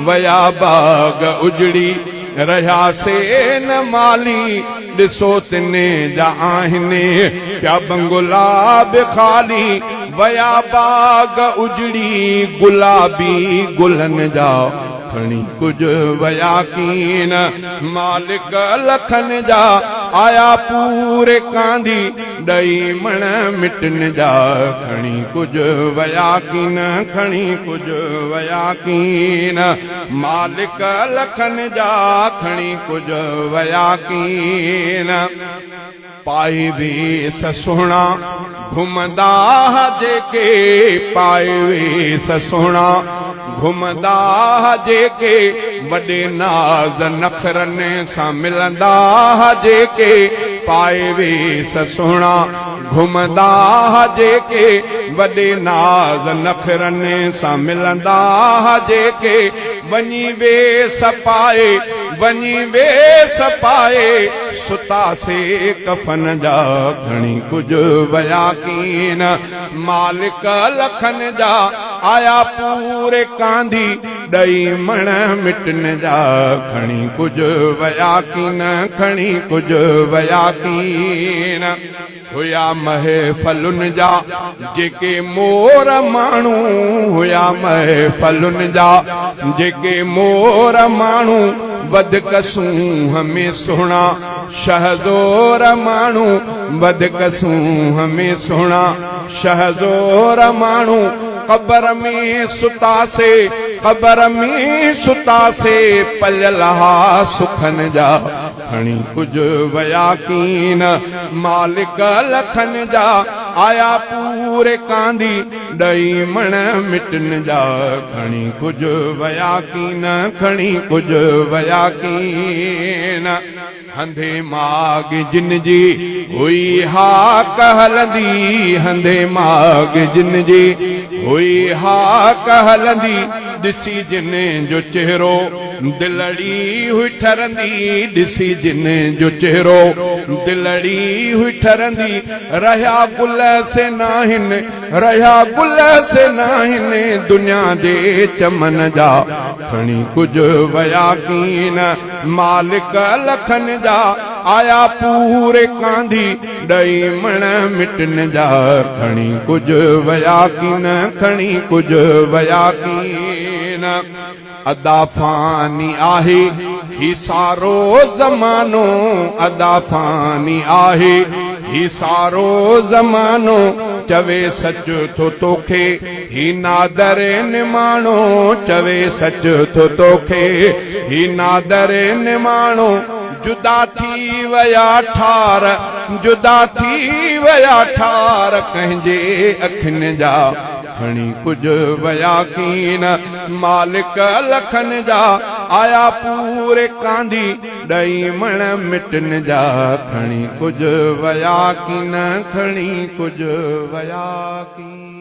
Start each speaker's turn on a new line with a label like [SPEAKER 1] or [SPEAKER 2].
[SPEAKER 1] ويا باغ اجڙي، رهيا سي نه مالي، ڏسو تن جا آهن، پيا بنگلا به خالي، ويا باغ اجڙي، گلابي گلن جا کڻي ڪجهه ويا ڪين، مالڪ لکن جا آيا پوري ڪانڌي، ڏئي مڻ مٽن جا کڻي ڪجهه ويا ڪين، کڻي ڪجهه ويا ڪين، مالڪ لکن جا کڻي ڪجهه ويا ڪين. پائي ويس سهڻا گهمندا ها جيڪي، پائي ويس سهڻا گهمندا ها جيڪي، وڏي ناز نخرن سان ملندا ها جيڪي، پائي ويس سهڻا گهمندا ها جيڪي، وڏي ناز نخرن سان ملندا ها جيڪي، وڃي ويس پائي، وڃي ويس پائي، ستا سي ڪفن جا کڻي ڪجهه ويا ڪين، مالڪ لکن جا آيا پوري ڪانڌي، ڏئي مڻ مٽن جا کڻي ڪجهه ويا ڪين، کڻي ڪجهه ويا ڪين. هيا محفلن جا جيڪي مور ماڻهو، هيا محفلن جا جيڪي مور ماڻهو، وڌڪ سونهن ۾ سهڻا شهزور ماڻهو، وڌڪ سونهن ۾ سهڻا شهزور ماڻهو، قبر ۾ ستا سي، قبر ۾ ستا سي، پليل ها سکن جا. کڻي ڪجهه ويا ڪين، مالڪ لکن جا آيا پوري ڪانڌي، ڏئي مڻ مٽن جا کڻي ڪجهه ويا ڪين، کڻي ڪجهه ويا ڪين. هنڌي ماڳ جن جي هئي هاڪ هلندي، هنڌي ماڳ جن جي هئي هاڪ هلندي، ڏسي جن جو چهرو دلڙي هئي ٺرندي، ڏسي جن جو چهرو دلڙي هئي ٺرندي، رهيا گل سي ناهن، رهيا گل سي ناهن، دنيا جي چمن جا کڻي ڪجهه ويا ڪين، مالڪ لکن جا آيا پوري ڪانڌي، ڏئي مڻ مٽن جا کڻي ڪجهه ويا ڪين، کڻي ڪجهه ويا ڪين. ادا فاني آهي هي سارو زمانو، ادا فاني آهي هي سارو زمانو، چوي سچ ٿو توکي هي نادر نماڻو، چوي سچ ٿو توکي هي نادر نماڻو، جدا ٿي ويا ٺار، جدا ٿي ويا ٺار، ڪنهن جي اکين جا کڻي ڪجهه ويا ڪين، مالڪ لکن جا آيا پوري ڪانڌي، ڏئي مڻ مٽن جا کڻي ڪجهه ويا ڪين، کڻي ڪجهه ويا ڪين.